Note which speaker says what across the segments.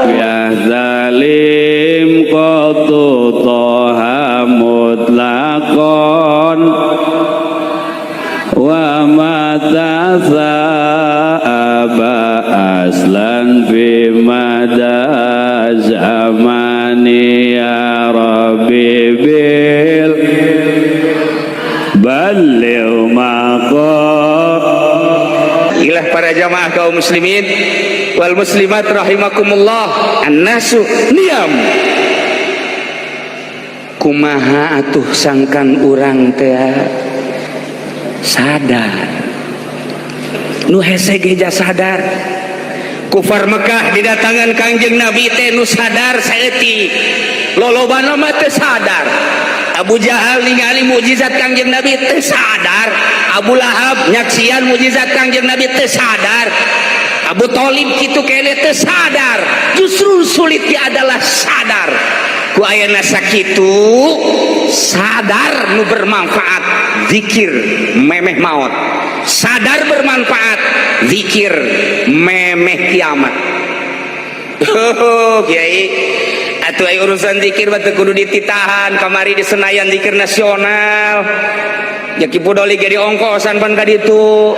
Speaker 1: Ya zalim qatu toha mutlaqon wa ma aba aslan fi mada zamani ya rabbi bil balligh maqam.
Speaker 2: Ilah para jamaah kaum muslimin wal muslimat rahimakumullah, annasu niam, kumaha atuh sangkan urang teh sadar nu hese ge sadar. Kufar Mekah didatangan Kangjeng Nabi teh nu sadar saeutik, lolobana mah teu sadar. Abu Jahal ningali mukjizat Kangjeng Nabi teu sadar, Abu Lahab nyaksian mukjizat Kangjeng Nabi teu sadar, Abu Thalib kitu kene teu sadar. Justru sulitnya adalah sadar. Ku ayana sakitu sadar nu bermanfaat zikir memeh maut, sadar bermanfaat zikir memeh kiamat. Oh kiai atuh, ai urusan zikir mah teu kudu dititahan. Kamari di Senayan zikir nasional ya, Ki Pudoli ge diongkosan pan ka ditu,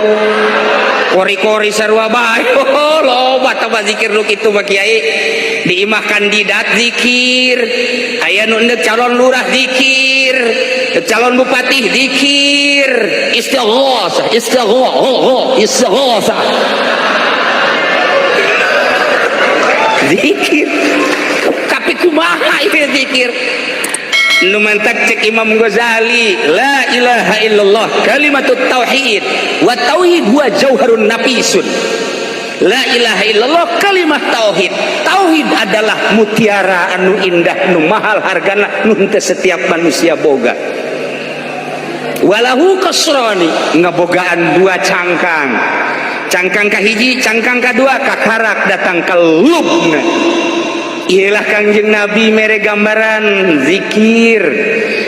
Speaker 2: kori-kori sarua bae. Oh, loba tambah zikir nu kitu mah kiai. Di imah kandidat zikir, aya nu endek calon lurah zikir, calon bupati zikir, istighosah, istighosah, istighosah, zikir. Tapi kumaha ieu zikir nu mantak? Cek Imam Ghazali, la ilaha illallah kalimatut tauhid wa tauhid huwa jauharun nafisun. La ilaha illallah kalimat tauhid, tauhid adalah mutiara anu indah, nu mahal hargana, nu henteu setiap manusia boga. Walahu kasrani, ngebogaan dua cangkang, cangkang kahiji, cangkang kadua, kakarak datang ke lubna. Iyalah Kangjeng Nabi mere gambaran zikir,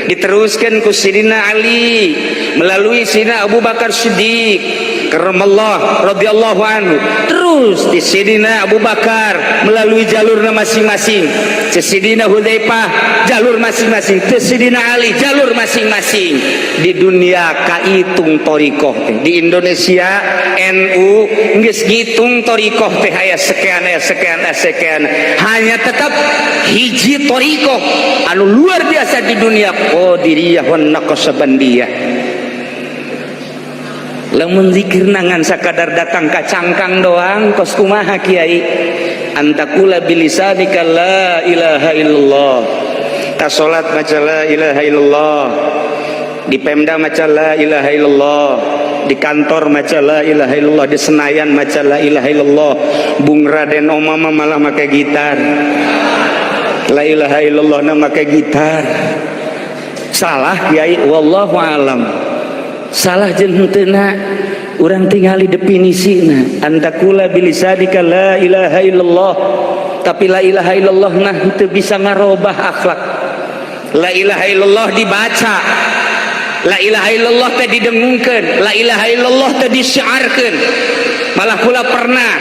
Speaker 2: diteruskan ku Sidina Ali melalui Sidina Abu Bakar Siddiq karramallah radhiyallahu anhu, terus di Sidina Abu Bakar melalui jalurna masing-masing, Sidina Hudzaifah jalur masing-masing, Sidina Ali jalur masing-masing. Di dunia kaitung thoriqoh teh, di Indonesia NU geus ngitung thoriqoh teh aya sekian, aya sekian, aya sekian. Hanya tetap hiji thoriqoh anu luar biasa di dunia, Qadiriyah wan Naqsabandiyah. Lamun zikir nangan sakadar datang ka cangkang doang kos kumaha kiai? Antakula bilisanika la ilaha illallah. Ta salat maca la ilaha illallah, di Pemda maca la ilaha illallah, di kantor maca la ilaha illallah, di Senayan maca la ilaha illallah. Bung Raden Omama malah make gitar, la ilaha illallah na make gitar. Salah kiai? Wallahu alam salah jeung henteu. Urang tingali definisina, antakula bilisanika la ilaha illallah, tapi la ilaha illallah nah teu bisa ngarobah akhlak. La ilaha illallah dibaca, la ilaha illallah teh didengungkeun, la ilaha illallah teh disiarkeun. Malah kula pernah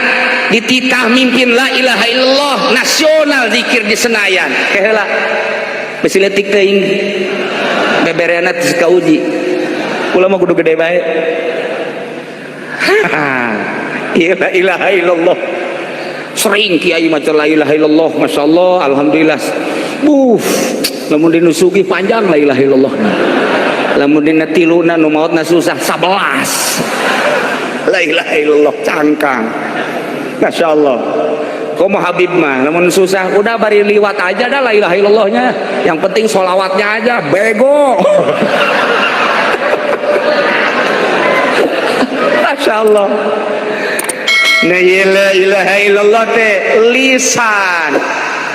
Speaker 2: dititah mimpin la ilaha illallah nasional zikir di Senayan. Keheula besi leutik teuing bebereana teu kauji, kula mah kudu gede bae. La ilaha illallah sering kiai maca la ilaha illallah, masyaallah, alhamdulillah. Buh, lamun dinu sugih panjang la ilaha illallah, lamun dina tiluna nu maotna susah 11 la ilaha illallah cangkang, masya Allah. Komo Habib mah lamun susah udah bari liwat aja dah la ilaha illallahnya, yang penting solawatnya aja, bego. Masya Allah. Nah, la ilaha illallah teh lisan,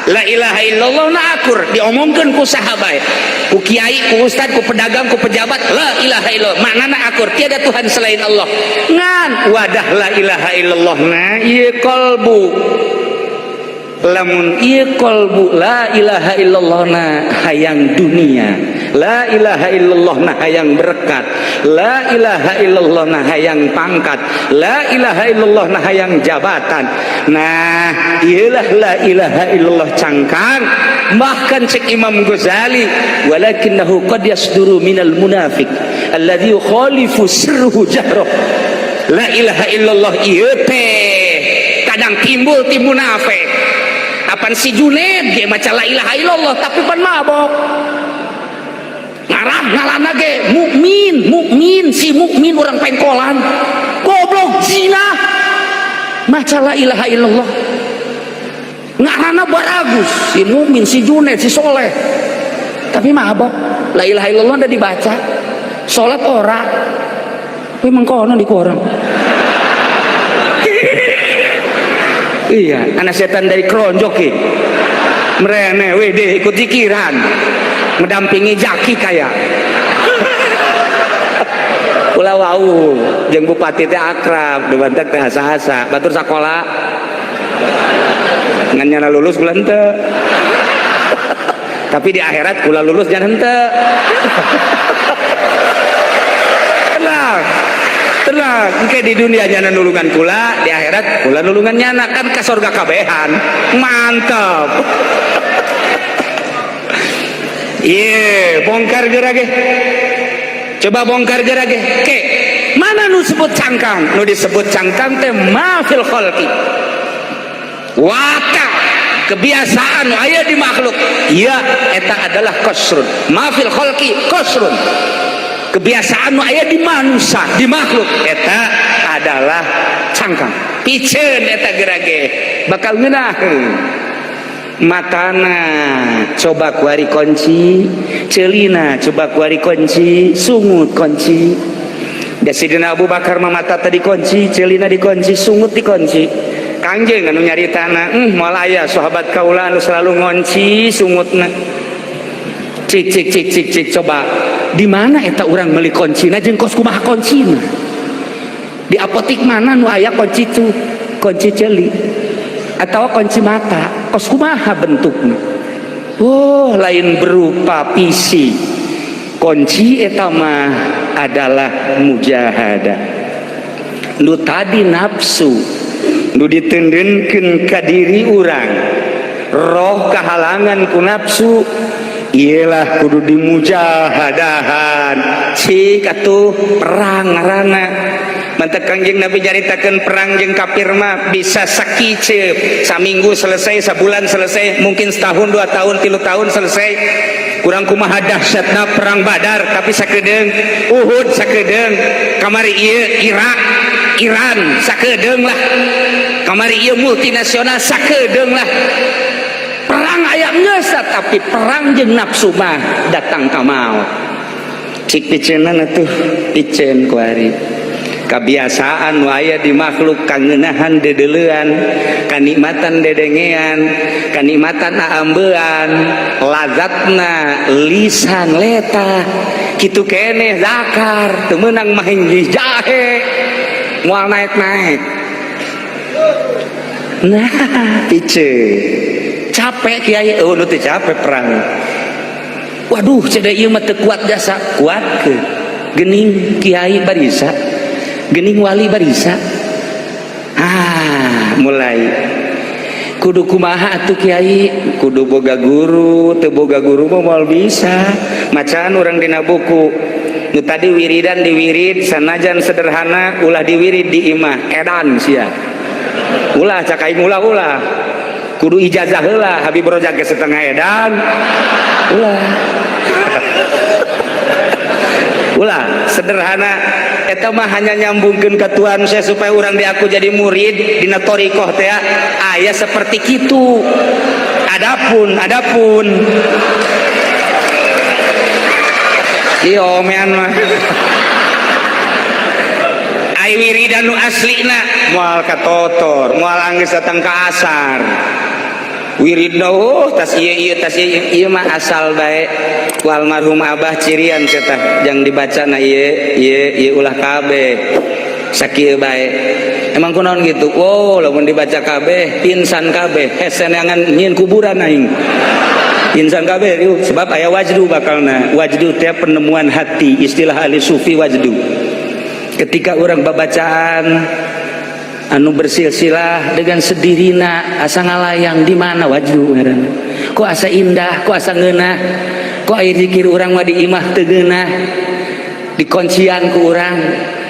Speaker 2: la ilaha illallah na akur diomongkeun ku saha bae, ku kiai, ku ustad, ku pedagang, ku pejabat. La ilaha illallah maknana akur tiada Tuhan selain Allah. Ngan wadah la ilaha illallah na ieu kalbu. Lamun ieu qalbu la ilaha illallah na hayang dunia, la ilaha illallah na hayang berkat, la ilaha illallah na hayang pangkat, la ilaha illallah na hayang jabatan. Nah, iyalah la ilaha illallah cangkang. Bahkan cek Imam Ghazali, walakinnahu qad yasduru minal munafiq alladhi yukhalifu sirruhu jahroh. La ilaha illallah ieu teh kadang timbul ti munafik. Apan si Juned ge maca la ilaha illallah tapi pan mabok. Ngarah ngalana ge mukmin, mukmin si mukmin urang pengkolan. Goblok zina. Maca la ilaha illallah. Ngarana baragus si mukmin, si Juned, si soleh. Tapi mabok. La ilaha illallah udah dibaca. Salat ora. Tapi mengkono di korang. Iya, anak setan dari keronjok ki. Merene wede ikut zikiran. Mendampingi jaki kaya. Ulah wau, jeung bupati teh akrab, dibantek teh asa-asa, batur sakola. Ngan nyana lulus kula henteu. Tapi di akhirat kula lulus jangan henteu. Tenang. Tenang, engke di dunia nyana nulungan kula, di akhirat kula nulungan nyana, kan ka sorga kabehan. Mantap. Iya, bongkar geura ge. Coba bongkar geura ge. Ke, mana nu sebut cangkang? Nu disebut cangkang teh ma fil khalqi. Wata, kebiasaan nu aya di makhluk. Iya, eta adalah qasrun. Ma fil khalqi qasrun. Kebiasaan nu aya di manusia, di makhluk eta adalah cangkang. Piceun eta geura ge bakal ngeunaheun. Matana coba kuari kunci, celina coba kuari kunci, sungut kunci. Da Sidina Abu Bakar mah mata tadi kunci, celina dikunci, sungut dikunci. Kangjeng anu nyaritana, moal aya sahabat kaula anu selalu ngonci sungutna. Cik cik cik cik cik coba di mana eta urang meuli kuncina jeung kos kumaha kuncina? Di apotik mana nu aya kunci cu, kunci ceuli atau kunci mata, kos kumaha bentukna? Oh, lain berupa fisik. Kunci eta mah adalah mujahadah. Nu tadi nafsu nu ditendenkeun ka diri urang, roh kahalangan ku nafsu, iyalah kudu dimujahadahan. Cik atuh perang ngaranna. Mantak Kangjeng Nabi nyaritakeun perang jeung kafir mah bisa sakiceup, saminggu selesai, sabulan selesai, mungkin setahun, 2 tahun, 3 tahun selesai. Kurang kumaha dahsyatna perang Badar, tapi sakedeung, Uhud sakedeung, kamari ieu Irak, Iran sakedeung lah. Kamari ieu multinasional sakedeung lah. Perang aya geus, tapi perang jeung nafsu mah datang ka maot. Cik piceunna atuh, piceun kuari. Kebiasaan waya di makhluk kangenahan dedelean, kanikmatan dedengean, kanikmatan aambean, lazatna lisan leta, kitu keneh zakar, teu meunang mah hinggih jahe, moal naik-naik. Nah, piceun. Capek kiai, oh nu teu capek perang. Waduh, ceda ieu mah teu kuat jasa, kuat ke. Geuning kiai barisa, gening wali barisa. Ah, mulai kudu kumaha atuh kiai, kudu boga guru, teu boga guru mah moal bisa. Macaan urang dina buku. Nu tadi wiridan diwirid sanajan sederhana, ulah diwirid di imah, edan sia. Ulah cak aing ulah ulah. Kudu ijazah heula, Habib Rojak ge setengah edan. Ulah. Ulah sederhana eta mah hanya nyambungkeun ka Tuhan saya supaya urang diaku jadi murid dina thariqah teh aya seperti kitu. Adapun ieu omean mah ai wiridan nu aslina moal katotor, moal anggeus datang ka asar. Wiridna oh tas ieu ieu tas ieu ieu mah asal bae. Ku almarhum abah cirian cetah jang dibaca na ieu ieu ieu ulah kabeh sakieu bae. Emang kunaon gitu? Wow, lamun dibaca kabeh insan kabeh hese neangan nyieun kuburan aing. Insan kabeh yuk, sebab aya wajdu bakalna. Wajdu teh penemuan hati, istilah ahli sufi wajdu. Ketika orang babacaan anu bersilsilah dengan sedirina asa ngalayang di mana wajdu ngaranna. Kok asa indah, kok asa ngeunah, kok air zikir urang mah di imah teu ngeunah, dikuncian ku urang.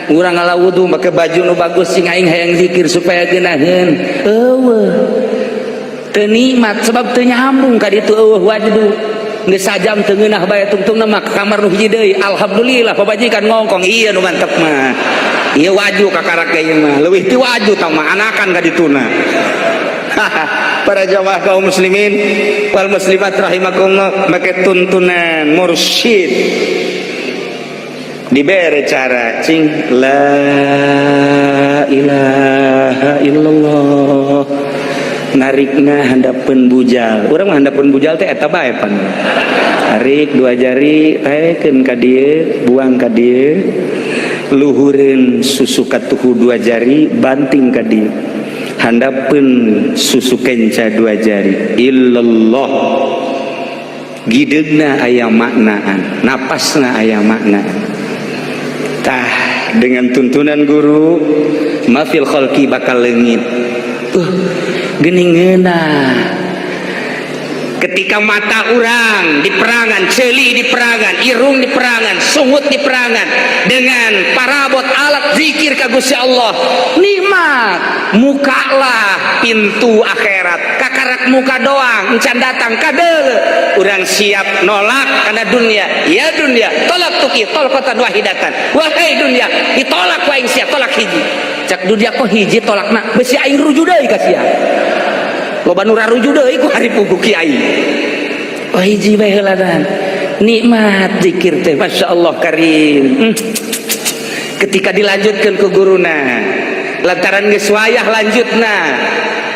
Speaker 2: Urang ngala wudu make baju nu bagus, sing aing hayang zikir supaya geunaheun. Eueuh, teu nikmat sebab teu nyambung ka ditu, eueuh wajdu. Geus sajam teu ngeunah bae, tungtungna mah ka kamar nu hiji deui. Alhamdulillah pamajikan ngongkong, ieu nu mantep mah. Ieu waju kakarak ge ieu mah. Leuwih ti waju tah mah anakan ka dituna. Para jamaah kaum muslimin wal muslimat rahimakumullah, make tuntunan mursyid dibere cara cing la ilaha illallah, narikna handapeun bujal. Urang mah handapeun bujal teh eta bae pan. Tarik dua jari, taekeun ka dieu, buang ka dieu, luhureun susu katuhu dua jari, banting ka dieu, handapeun susu kenca dua jari, illallah. Gideugna aya maknaan, napasna aya maknaan. Tah, dengan tuntunan guru mafil kholqi bakal leungit. Geuning ngeunah ketika mata urang diperangan, ceuli diperangan, irung diperangan, sungut diperangan dengan parabot alat zikir ka Gusti Allah. Nikmat, mukalah pintu akhirat. Kakarak muka doang encan datang kadeuleu. Urang siap nolak karena dunia. Ya dunia, tolaqtuki tolqatan wahidatan. Wahai dunia, ditolak ku aing sia tolak hiji. Cak dunia, kok hiji tolakna, besi aing ruju deui ka sia. Loba nu raruju deui ku hari pugu kiai. Oh, hiji bae heuladan. Nikmat zikir teh, Masya Allah karim. Ketika dilanjutkan ke guruna, lantaran geus wayah lanjutna,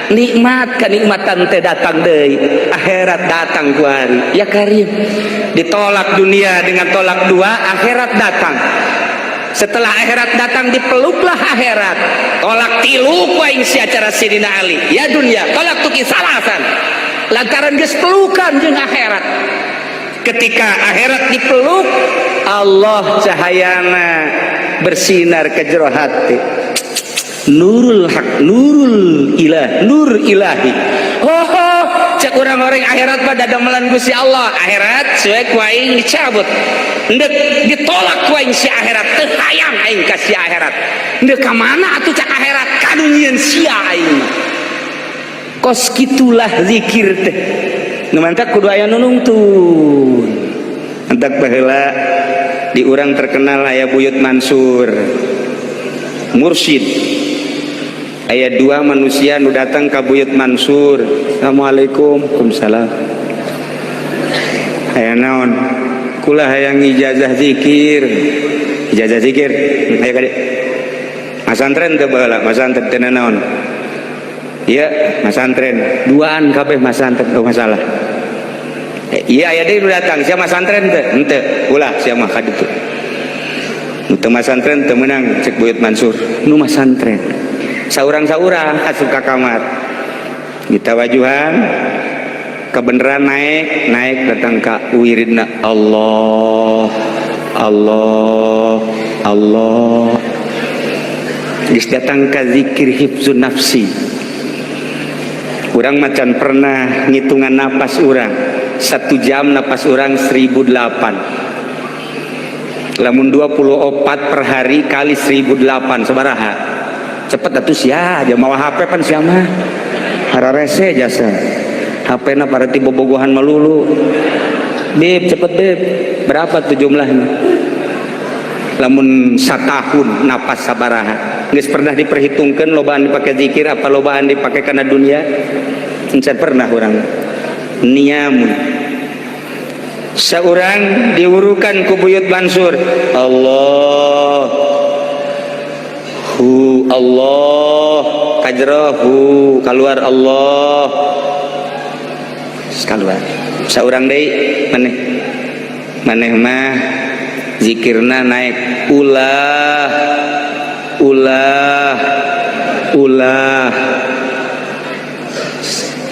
Speaker 2: nikmat kenikmatan teh datang deui, akhirat datang ku hari. Ya karim, ditolak dunia dengan tolak dua, akhirat datang. Setelah akhirat datang, dipeluklah akhirat. Tolak tilu ku aing si acara Sidina Ali. Ya dunia, tolaqtuki salasan. Lantaran geus pelukan jeung akhirat. Ketika akhirat dipeluk Allah, cahayana bersinar ke jero hati. Nurul hak, nurul ilah, nur ilahi. Oh, cek orang-orang akhirat pada damelan Gusti Allah. Akhirat suwe ku aing dicabut. Ndek ditolak ku aing si akhirat, teu hayang aing ka si akhirat. Ndek ka mana atuh cak akhirat, kanu nyieun sia aing. Kos kitulah zikir teh. Nu mantak kudu aya nu nungtun. Mantak baheula di urang terkenal aya Buyut Mansur. Mursyid. Aya dua manusia nu datang ka Buyut Mansur. Assalamualaikum. Waalaikumsalam. Aya naon? Kula hayang ijazah zikir. Ijazah zikir. Ayo ka dieu. Masantren teu baheula, masantren teu naon? Iya, masantren. Duaan kabeh masantren, oh masalah. Iya, aya deui nu datang, sia masantren teu? Henteu. Ulah sia mah ka ditu. Nu teu masantren teu meunang cek Buyut Mansur. Nu masantren. Saurang-saurang asup ka kamar. Ditawajuhan kebenaran naik, naik datang ka wiridna Allah, Allah, Allah. Geus datang ka zikir hifzun nafsi. Urang macan pernah ngitungan napas urang. Satu jam napas urang 1008. Lamun 24 per hari kali 1008 sabaraha? Cepet atuh sia, aja mawa HP pan sia mah. Hararese jasa. HP na pareti bobogohan melulu. Beb, cepet beb. Berapa tuh jumlahnya? Lamun satahun napas sabaraha? Geus pernah diperhitungkan lobaan dipakai zikir apa lobaan dipakai karena dunia? Encan pernah urang. Niamun. Seorang diurukan ku Buyut Mansur. Allah hu Allah kajrohu keluar Allah keluar. Seorang deui, maneh maneh mah zikirna naik ulah ulah.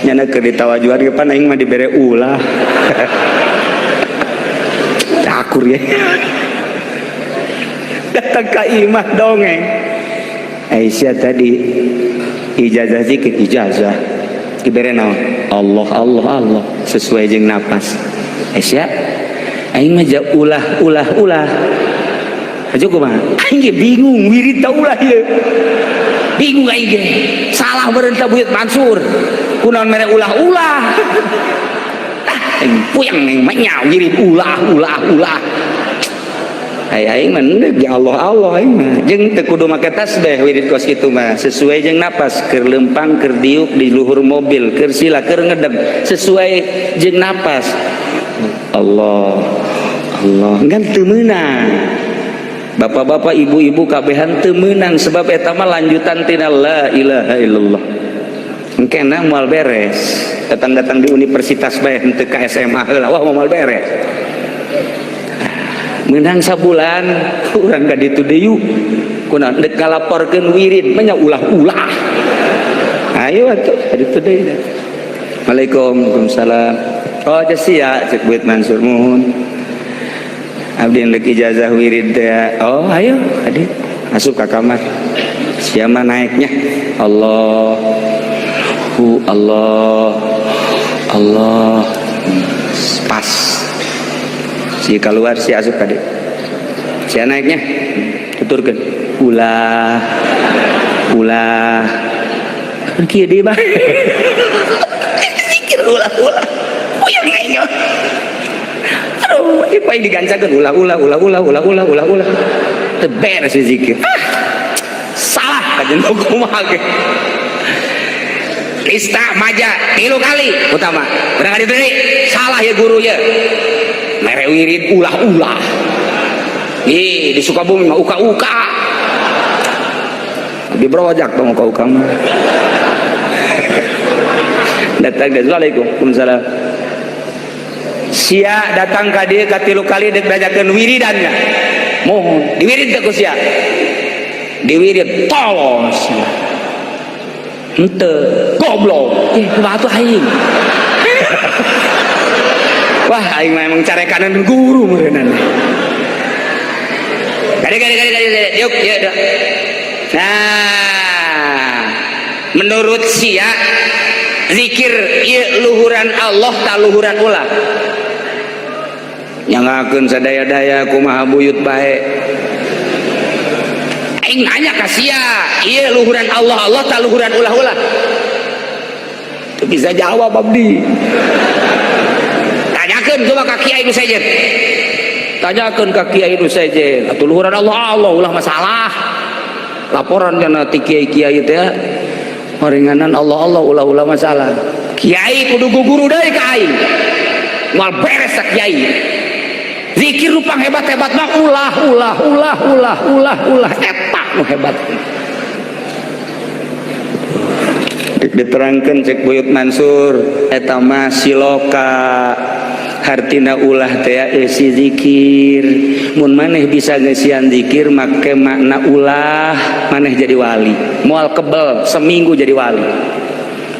Speaker 2: Nyana keur ditawajuan ge pan aing mah dibere ulah. Akur ya. Datang ka imah dongeng. Aisyah tadi ijazah zikir ijazah dibere naon? Allah Allah Allah sesuai jeung napas. Aisyah aing mah ja ulah ulah ulah. Aja kumaha? Aing ge bingung wirid ta ulah ieu. Bingung aing ge. Salah meureun ta Buyut Mansur. Kunaon mere ulah-ulah. Ah, aing puyeng aing mah nya wirid ulah ulah ulah. Aing mah endeg ya Allah Allah aing mah. Jeung teu kudu make tasbih wirid kos kitu mah, sesuai jeung napas, keur leumpang, keur diuk di luhur mobil, keur sila, keur ngedeg, sesuai jeung napas. Allah Allah ngan teu meunang. Bapak-bapak, ibu-ibu kabehan teu meunang sebab eta mah lanjutan tina la ilaha illallah. Engkena moal beres. Datang-datang di universitas bae henteu ka SMA heula, wah moal beres. Menang sabulan urang ka ditu deui kunaon deuk ngalaporkeun wirid mah nya ulah-ulah. Ayo atuh ka ditu deui. Assalamualaikum, waalaikumsalam. Oh sia cek Buyut Mansur muhun. Abdi ndek ijazah wirid teh. Oh ayo adi asup ka kamar. Siapa naiknya? Allah hu Allah Allah pas. Si keluar si asup kade. Si naiknya tuturkeun ulah ulah kieu deui bae. Zikir ulah ulah. Puyeng aing. Aduh, ieu paling digancakeun ulah ulah ulah ulah ulah ulah ulah ulah. Teu beres zikir. Ah, salah kajen kumaha ge. Lista maja 3 kali utama. Berangkat itu deui. Salah ya guru ya. Mere wirid ulah-ulah. Ih, di Sukabumi mah uka-uka. Di Brojak dong uka-uka mah. Datang ke Assalamualaikum. Waalaikumsalam. Sia datang ka dieu ka 3 kali deuk diajarkeun wiridannya. Mohon diwirid teh ku sia. Diwirid tolong sia. Henteu goblok. Kumaha tuh aing? Wah, aing mah emang carekanan guru meureunana. Kade kade kade kade yuk yuk. Nah, menurut sia zikir ieu luhuran Allah ta luhuran ulah. Nyangakeun sadaya-daya kumaha buyut bae. Aing nanya ka sia, ieu luhuran Allah Allah ta luhuran ulah-ulah. Teu bisa jawab abdi. Tanyakeun coba ka kiai nu sejen. Tanyakeun ka kiai nu sejen, atuh luhuran Allah Allah ulah masalah. Laporan kana ti kiai-kiai teh horenganan Allah Allah ulah-ulah masalah. Kiai kudu guguru deui ka aing. Moal beres sa kiai. Zikir nu panghebat-hebat mah ulah ulah ulah ulah ulah ulah eta nu hebat. Diterangkeun cek Buyut Mansur eta mah siloka hartina ulah teh eusi zikir. Mun maneh bisa ngeusian zikir make makna ulah maneh jadi wali. Moal kebel seminggu jadi wali.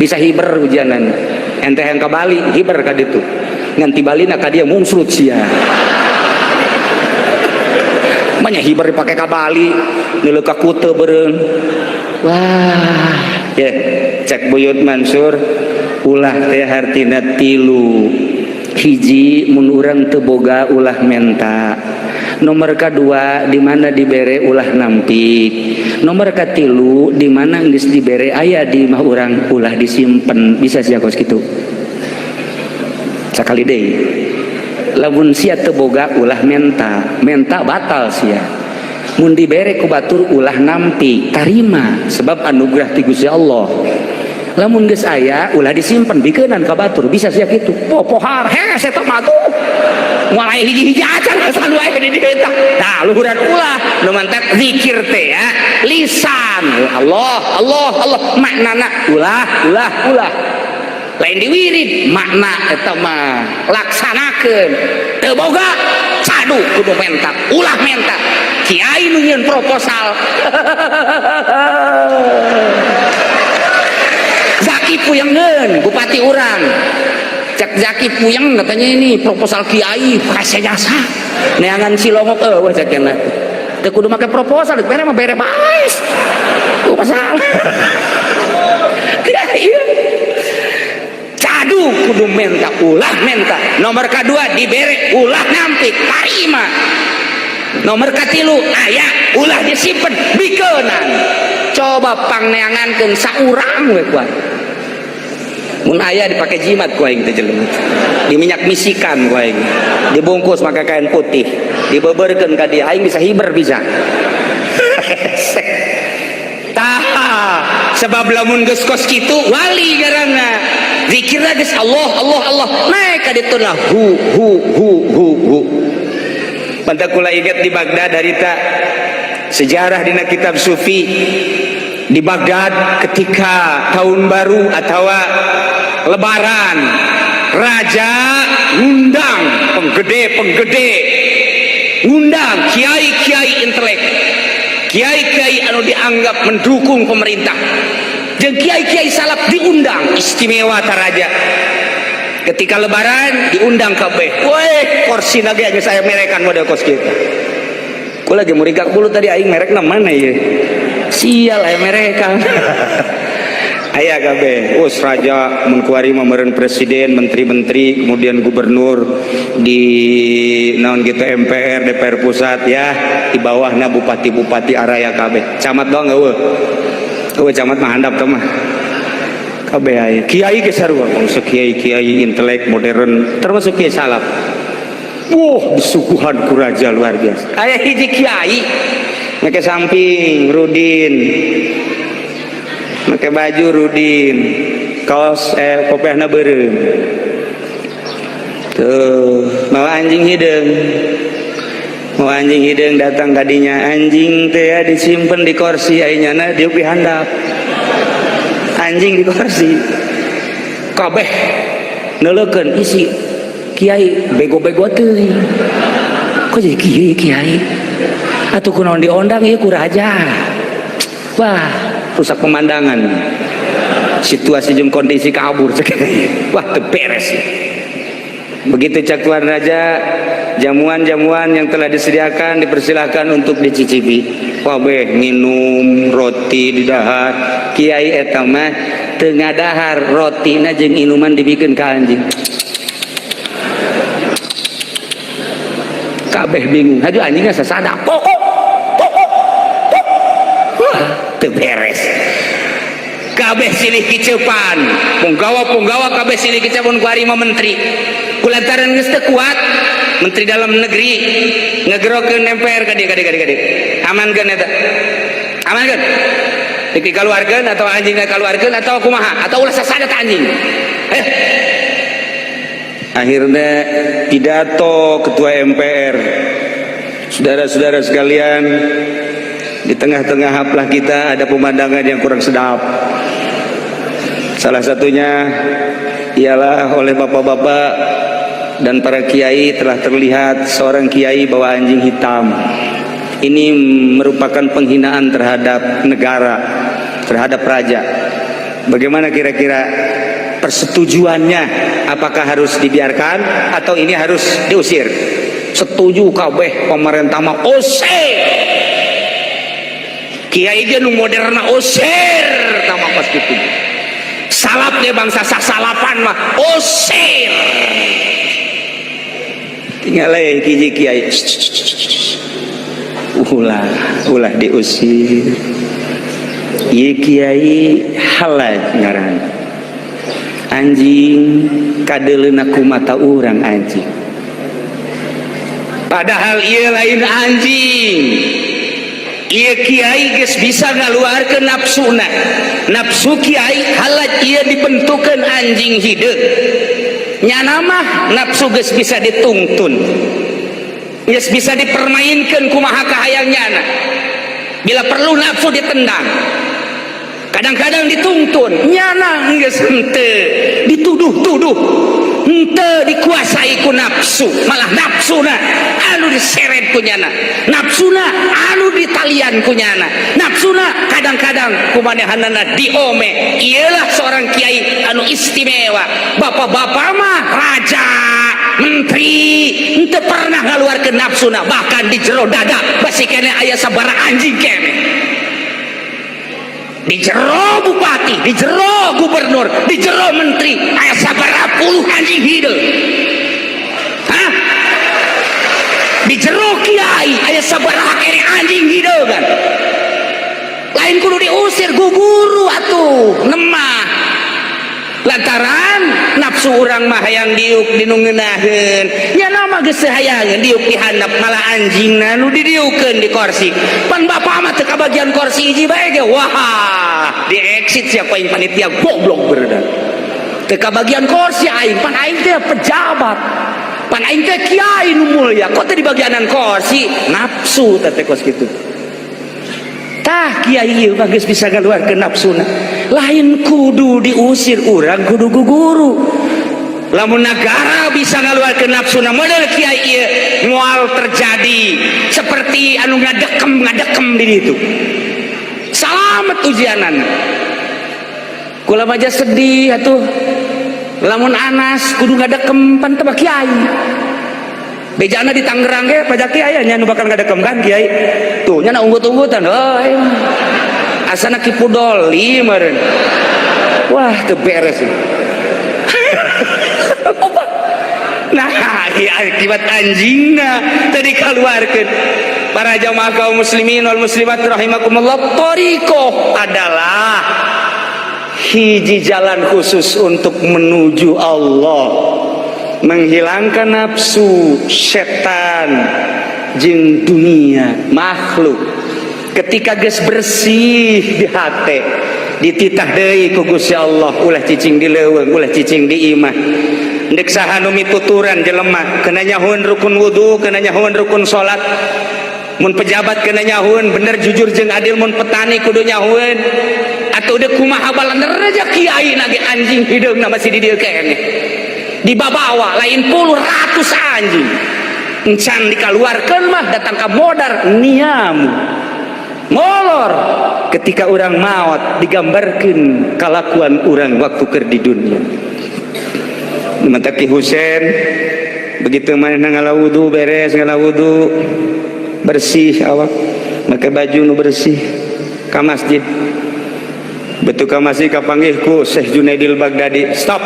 Speaker 2: Bisa hiber hujanan. Ente yang ka Bali hiber ka ditu. Ngan ti Balina ka dieu mungsrut sia. Manya hiber dipake ka Bali, neuleuh ka Kute beureun. Wah, ya cek Buyut Mansur ulah teh hartina 3. Hiji mun urang teu boga ulah menta. Nomor kedua di mana dibere ulah nampik. Nomor katilu di mana geus dibere aya di imah urang ulah disimpen. Bisa sia kos kitu. Sakali deui. Lamun sia teu boga ulah menta, menta batal sia. Mun dibere ku batur ulah nampik, tarima sebab anugerah ti Gusti Allah. Lamun geus aya ulah disimpen bikeunan ka batur, bisa sia kitu. Popohar hese eta mah tuh. Moal aya hiji-hiji acan asa wae di dieu tah. Tah luhuran ulah nu mantak zikir teh ya, lisan. Allah Allah Allah maknana ulah ulah ulah. Lain diwirid makna eta mah laksanakeun. Teu boga cadu kudu menta, ulah menta. Kiai nu nyieun proposal. Zaki Puyengeun bupati urang. Cek Zaki puyeng katanya, ini proposal kiai kasih jasa neangan cilongok. Euweuh, cek cenah teu kudu make proposal, bere mah bere bae. Ku masalah kiai cadu kudu menta, ulah menta. Nomor kedua, dibere ulah nampik, tarima. Nomor katilu, aya ulah disimpen, bikeunan. Coba pangneangankeun saurang we kuat. Mun aya dipake jimat ku aing teh jelema, diminyak misikan ku aing, dibungkus make kain putih, dibeberkeun ka dia, aing bisa hiber bisa. Tah, sebab lamun geus kos kitu wali ngaranna. Zikirna geus Allah, Allah, Allah, naik ka ditu lah, hu hu hu hu hu. Pantak kula ingat di Baghdad harita sejarah dina kitab sufi. Di Baghdad ketika tahun baru atau lebaran, raja ngundang penggede-penggede, ngundang kiai-kiai intelek, kiai-kiai anu dianggap mendukung pemerintah, jeung kiai-kiai salaf diundang istimewa. Taraja ketika lebaran diundang kabeh. Woi, kursi ge geus aya merekan model kos kitu. Ku lagi murigak bulu tadi, aing merekna mana ieu? Sial, aya merekan. Aya kabeh. Us raja mun kuari mah meureun presiden, menteri-menteri, kemudian gubernur di naon gitu, MPR, DPR pusat ya, di bawahna bupati-bupati araya kabeh. Camat doang euweuh. Euweuh, camat mah handap teh mah. Kabeh aya. Kiai ge sarua, bangsa kiai-kiai intelek modern termasuk kiai salaf. Wah, disuguhan ku raja luar biasa. Aya hiji kiai make samping rudin, make baju rudin, kaos kopiahna beureum. Tuh, mawa anjing hideung. Mawa anjing hideung datang kadinya, anjing teh ya disimpen di kursi, ai nyana diuk di handap. Anjing di kursi. Kabeh neuleukeun isi kiai bego-bego teuing. Kok jadi kiai kiai? Atuh kunaon diondang ieu ku raja? Wah, rusak pemandangan. Situasi jeung kondisi kabur. Wah, teu beres. Begitu cak tuan raja, jamuan-jamuan yang telah disediakan dipersilahkan untuk dicicipi. Kabeh minum, roti didahar. Kiai eta mah teu ngadahar, rotina jeung inuman dibikeun ka anjing. Kabeh bingung. Hayu, anjingnya sasada. Pokok pokok. Wah, teu beres. Kabeh silih kicepan, punggawa-punggawa kabeh silih kicepan ku mah menteri. Kulantaran geus teu kuat, menteri dalam negeri ngegerokeun MPR ka dieu, ka dieu, ka dieu, ka dieu. Amankeun eta, amankeun, dikaluarkeun atau anjingna kaluarkeun atau kumaha atau ulah sasada ta anjing. Akhirnya pidato ketua MPR, "Saudara-saudara sekalian, di tengah-tengah haflah kita ada pemandangan yang kurang sedap. Salah satunya ialah oleh bapak-bapak dan para kiai telah terlihat seorang kiai bawa anjing hitam. Ini merupakan penghinaan terhadap negara, terhadap raja. Bagaimana kira-kira persetujuannya? Apakah harus dibiarkan atau ini harus diusir?" Setuju kabeh, pemerintah mah usir. Kiai dia nu moderna usir tama pas gitu. Salap dia bangsa sasalapan mah usir. Tinggal hiji kiai, "Ulah, ulah diusir. Ieu kiai Halaj ngaran. Anjing kadeuleuna ku mata urang anjing. Padahal ieu lain anjing. Ieu kiai geus bisa ngaluarkeun nafsuna. Nafsu kiai Halaj ieu dibentukeun anjing hideung. Nyana mah nafsu geus bisa ditungtun, geus bisa dipermainkan kumaha kahayang nyana. Bila perlu nafsu ditendang, kadang-kadang dituntun. Nyana geus henteu, dituduh-tuduh. Henteu dikuasai ku nafsu, malah nafsuna anu diseret ku nyana, nafsuna anu ditalian ku nyana, nafsuna kadang-kadang ku manehanana diome. Iyalah seorang kiai anu istimewa. Bapak-bapak mah raja, menteri, henteu pernah ngaluarkeun nafsuna, bahkan di jero dada basi keneh aya sabaraha anjing keneh. Di jero bupati, di jero gubernur, di jero menteri aya sabaraha puluh anjing hideung. Hah? Di jero kiai aya sabaraha keneh anjing hideung kan. Lain kudu diusir, guguru atuh nemah. Lantaran nafsu urang mah hayang diuk di nu ngeunaheun, nya nama geus hayangeun diuk di handap, malah anjingna nu didiukeun di kursi. Pan bapak mah teu kabagian kursi hiji bae ge, wah, di exit siapa yang panitia goblok beredar. Teu kabagian kursi aing, pan aing teh pejabat, pan aing teh kiai nu mulia, kok teu dibagianan kursi? Nafsu teh kos kitu. Tah, kiai ieu mah geus bisa ngaluarkeun nafsuna. Lain kudu diusir, urang kudu guguru. Lamun negara bisa ngaluarkeun nafsuna model kiai ieu, moal terjadi seperti anu ngadekem ngadekem di ditu. Salamet ujianan. Kula mah sedih atuh. Lamun Anas kudu ngadekem, pan teu kiai. Bejana di Tangerang ge pajak kiai nya nu bakal ngadekem kan kiai. Tuh nya unggut-unggutan. Oh, asana Ki Pudoli meureun. Wah, teu beres. Nah, akibat anjingna tadi keluarkan. Para jamaah kaum muslimin wal muslimat rahimakumullah, thariqah adalah hiji jalan khusus untuk menuju Allah, menghilangkan nafsu, setan jeung dunia makhluk. Ketika geus bersih di hate, dititah deui ku Gusti Allah, ulah cicing di leuweung, ulah cicing di imah. Ndek saha nu mituturan jelema kena nyahueun rukun wudu, kena nyahueun rukun salat. Mun pejabat kena nyahueun bener, jujur jeung adil, mun petani kudu nyahueun. Atuh deuk kumaha balander aja kiai nage anjing hideungna masih di dieu keneh. Dibabawa lain puluh, ratus anjing. Encan dikaluarkeun mah datang ka modar niamu. Molor ketika orang maut digambarkan kalakuan orang waktu keur di dunia. Mata Ki Husen begitu mana ngala wudu, beres ngala wudu, bersih awak, make baju nu bersih ka masjid. Betul, ka masjid kapanggih ku Syekh Junaidil Baghdadi. Stop.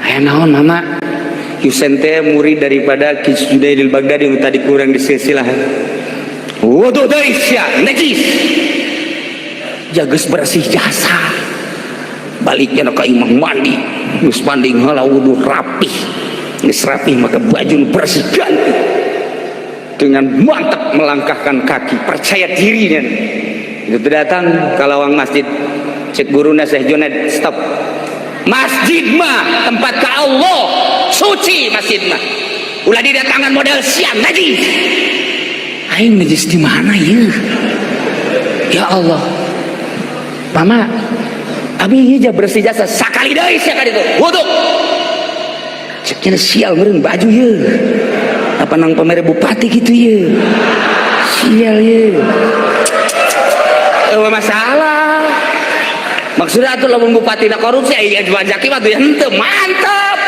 Speaker 2: Aya naon, Mama? Husen teh murid daripada Ki Junaidil Baghdadi nu tadi kurang di silsilah. Wudu deui sia, najis. Jages bersih jasa. Baliknya ka imah mandi. Geus mandi ngala wudu, rapih. Geus rapih maka baju nu bersih ganti. Dengan mantap melangkahkan kaki, percaya dirinya. Itu datang ke lawang masjid. Cek guruna Syekh Junaid, stop. Masjid mah tempat ke Allah, suci masjid mah. Ulah didatangan model siang najis. Aing najis di mana ya? Ya Allah. Mama, abi ieu ja bersih jasa sakali deui sia ka ditu. Wudu. Ceknya sial meureun baju ye. Apa nang pamere bupati gitu ye. Sial ye. Eueuh masalah. Maksudnya atuh lamun bupati na korupsi, aya pajak mah tuh henteu mantap.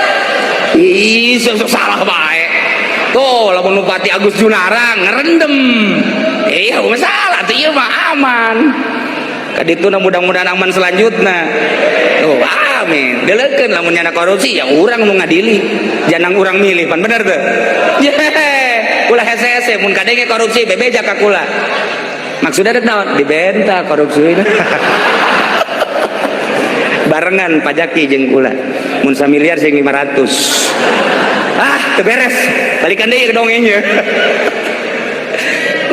Speaker 2: Ih, sok salah bae. Tuh lamun bupati Agus Junarang ngerendem. Iya, masalah tuh ieu mah aman. Kadituna mudah-mudahan aman selanjutnya. Oh, amin. Deleukeun lamun nyana korupsi ya urang nu ngadili. Jangan urang milih, pan bener tuh. Ye, ulah hese-hese mun kadenge korupsi bebeja ka kula. Maksudnya rek naon? Dibenta korupsi. Barengan pajaki jeung kula. Mun samiliar sing 500. Ah, teu beres. Balikan deui ke dongengnya.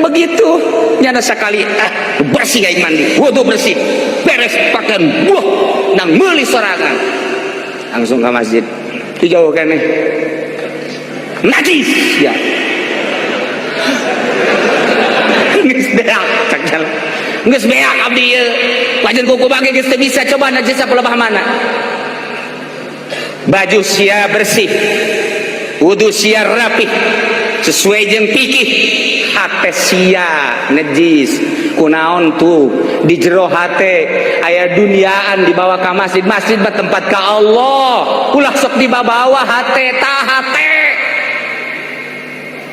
Speaker 2: Begitu nyana sekali ah bersih aing mandi, wudu bersih, beres pakaian, buah nang meuli sorangan. Langsung ke masjid. Dijauh keneh. Najis ya. Geus beak cak jalan. Geus beak abdi ieu. Wajan kuku bage geus teu bisa, coba najis apa lebah mana. Baju sia bersih, wudu sia rapih sesuai jeung fikih, hate sia najis. Kunaon tuh di jero hate aya duniaan dibawa ka masjid. Masjid mah tempat ka Allah, ulah sok dibawa hate. Tah, hate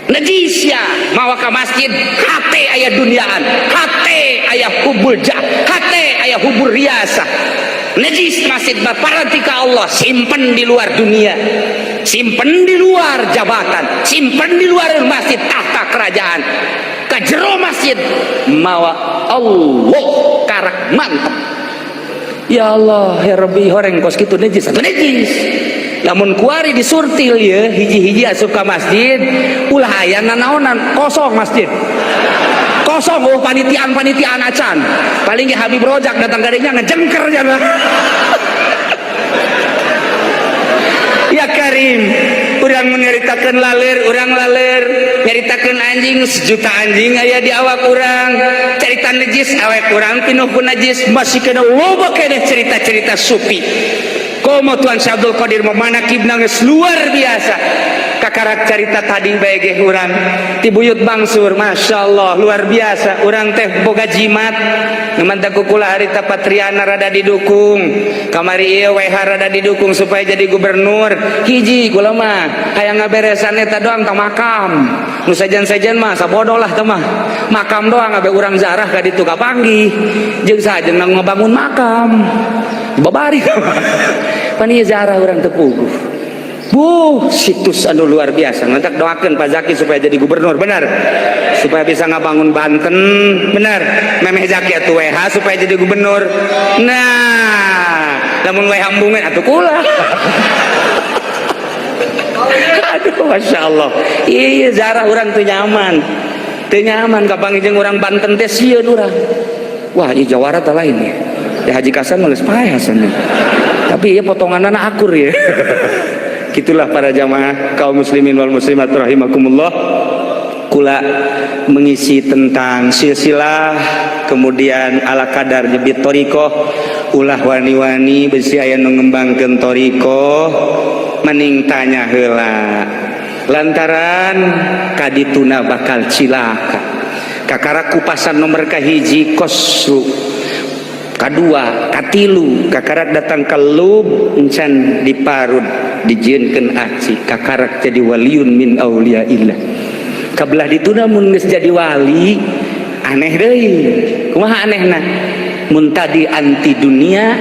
Speaker 2: najis ya mawa ka masjid. Hate aya duniaan, hate aya hubbul jah, hate aya hubbur riasah, najis. Masjid mah paranti ka Allah, simpen di luar dunia, simpen di luar jabatan, simpen di luar masjid, tahta kerajaan. Ka jero masjid mawa Allah, karak mantep. Ya Allah, ya Rabbi, horeng kos kitu najis atau najis. Lamun kuari disurtil ya hiji-hiji asup ka masjid, ulah aya nanaonan, kosong masjid, kosong. Oh, panitiaan panitiaan acan, paling ge Habib Rojak datang garinya ngejengker jangan. Ya Karim, urang menyeritakan laler, urang laler nyaritakan anjing, sejuta anjing aya di awak urang. Cerita najis, awak urang pinuh ku najis. Masih kena loba keneh cerita-cerita sufi. Komo Tuan Syekh Abdul Qadir memanakib nangis luar biasa. Kakarak cerita tadi bae ge urang ti buyut bangsur, Masya Allah, luar biasa. Urang teh boga jimat nu ku kula harita Patriana rada didukung, kamari ieu WH rada didukung supaya jadi gubernur. Hiji kula mah hayang ngaberesan eta doang tah, makam. Nu sejen-sejen mah sabodoh lah teh mah. Makam doang abe urang zarah ka ditu kapanggih jeung sajen ngabangun makam babari pan ieu zarah urang teu puguh. Buh, situs anu luar biasa. Nanti doakan Pak Zaki supaya jadi gubernur, benar. Supaya bisa ngabangun Banten, benar. Memeh Zaki atuh WH supaya jadi gubernur. Nah, lamun WH embungan atuh kula. Aduh, Masya Allah. Iya, zarah urang teu nyaman. Teu nyaman kapanggih jeung urang Banten teh sieun urang. Wah, ieu jawara teh lain ya. Ya Haji Kasan mah geus paeh Hasan. Tapi ieu potonganna akur ya. Gitulah para jamaah kaum muslimin wal muslimat rahimakumullah. Kula mengisi tentang silsilah, kemudian ala kadar nyebit thoriqoh. Ulah wani-wani besi aya nu ngembangkeun thoriqoh, mending tanya heula, lantaran kadituna bakal cilaka. Kakara kupasan nomor kahiji kosru, kadua, katilu, kakarak datang ke lub encan diparud, dijieunkeun aci, kakarak jadi waliun min auliyaillah. Kabelah dituna mun geus jadi wali aneh deui. Kumaha anehna? Mun tadi anti dunia,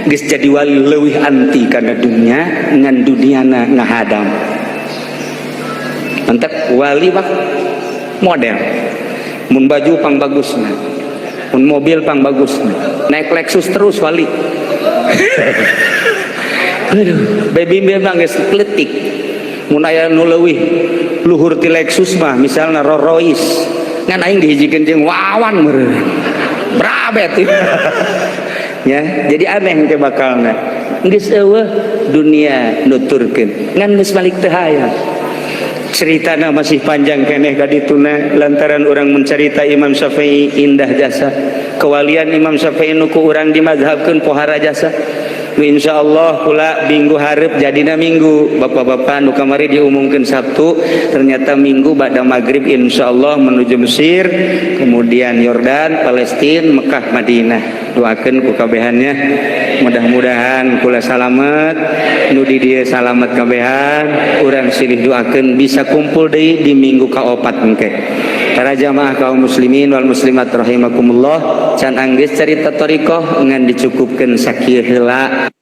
Speaker 2: geus jadi wali leuwih anti kana dunia, ngan duniana ngahadam. Mantap wali mah model mun baju pang bagusna, mun mobil pang bagusna, naik Lexus terus wali. Aduh, baby memang geus kletik. Mun aya nu leuwih luhur ti Lexus mah misalna Rolls Royce, ngan aing dihijikeun jeung Wawan meureun brabet. Ya, jadi aneh ke bakalna. Geus eueuh dunia nuturkeun, ngan geus balik teu hayang. Ceritana masih panjang keneh kadituna, lantaran orang mencerita Imam Syafi'i indah jasa kewalian Imam Syafi'i nu ku urang dimazhabkeun pohara jasa. Insya Allah pula minggu hareup jadina minggu. Bapak-bapak nu kamari diumumkan Sabtu, ternyata minggu pada maghrib insya Allah menuju Mesir, kemudian Yordan, Palestina, Mekah, Madinah. Doakan ku kabehannya, mudah-mudahan kula salamet, nu di dieu salamet kabehan. Urang silih doakeun bisa kumpul deui di minggu kaopat engke. Para jamaah kaum muslimin wal muslimat rahimakumullah, can anggeus carita thoriqoh, ngan dicukupkeun sakieu heula.